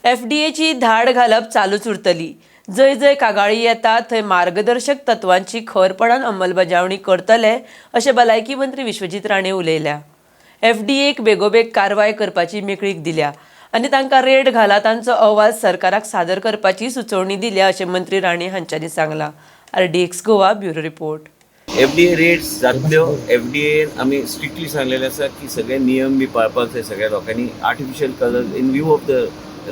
एफडीएची धाड घालप चालूच उरतली. जंय जंय कागाळी येता थंय मार्गदर्शक तत्वांची खरपणान अंमलबजावणी करतले अशें भलायकी मंत्री विश्वजीत राणे उलयल्या. एफडीएक बेगोबेग कारवाय करपाची मेकळीक दिल्या आनी तांकां रेड घाला तांचो अहवाल सरकाराक सादर करपाची सुचोवणी दिल्या अशें मंत्री राणे हांच्यांनी सांगलां. RDX Goa, bureau report. FDA raids जातल्यो. एफडीएन आमी स्ट्रिक्टली सांगलेलें आसा की सगळे नियम बी पाळपाक जाय सगळ्या लोकांनी. Artificial colours, in view of the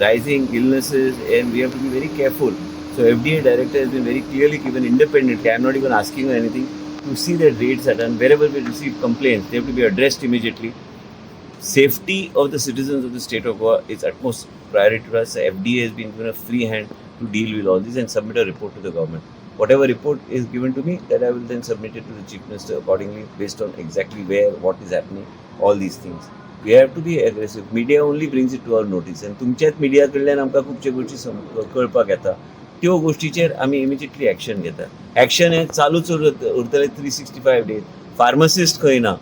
rising illnesses, and we have to be very careful. So FDA director has been very clearly given independently, I am not even asking anything, to see that raids are done. Wherever we receive complaints, they have to be addressed immediately. Safety of the citizens of the state of Goa is utmost priority to us. FDA has been given a free hand to deal with all this and submit a report to the government. Whatever report is given to me, that I will then submit it to the Chief Minister accordingly, based on exactly where, what is happening, all these things. We have to be aggressive. Media only brings it to our notice. And तुमच्याच media कडल्यान आमकां खुबश्यो गोश्टी कळपाक येता. त्यो गोश्टीचेर आमी immediately action घेता. एक्शन हें चालूच उरतलें 365 days. Pharmacist खंय ना,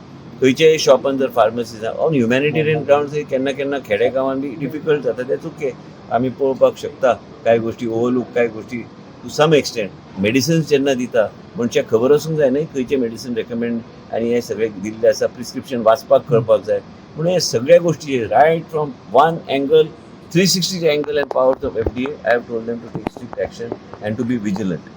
खंयच्याय शॉपान जर फार्मसी ना, ऑन ह्युमॅनिटेरियन ग्रावंड केन्ना केन्ना खेडे गांवान बी डिफिकल्ट जाता. तेच ओके, आमी पळोवपाक शकता कांय गोश्टी ओवरलूक, कांय गोश्टी टू सम एक्सटेंट. मेडिसिन्स जेन्ना दिता, मनशाक खबर आसूंक जाय न्हय खंयचें मेडिसीन रेकमेंड आनी हें सगळें दिल्लें आसा. प्रिस्क्रिप्शन वाचपाक कळपाक जाय. म्हणून हे सगळ्या गोश्टी right from one angle, 360 angle and powers of FDA, I have told them to take strict action and to be vigilant.